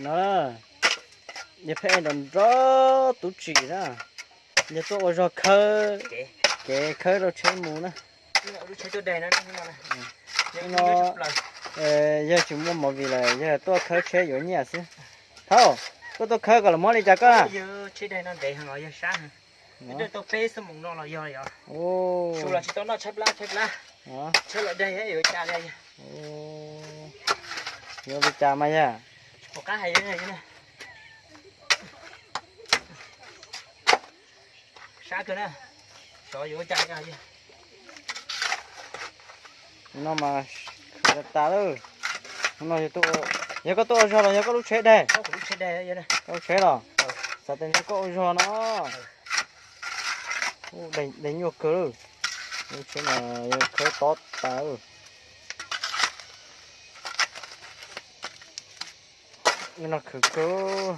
No, yawg pheej nrov nrov tub tsim na, yawg tuaj ua zog khawb, kev khawb rau tsheb mus na. No, yawg tsis muaj movie lawm, yawg tuaj khawb tsheb yuav nyiaj xwb. Thaub, koj tuaj khawb ko los muab li cas koj? Yuav li cas mas yawg? No mas khwv tas tas lawm. No, yog koj tuaj ua zog los yog koj lub tsheb daig? Koj lub tsheb los? Xav tias ntshe koj ua zog no. Daig nyuaj kawg lawm. Lub tsheb mas yog khawb tob tas lawm. No khwv kawg.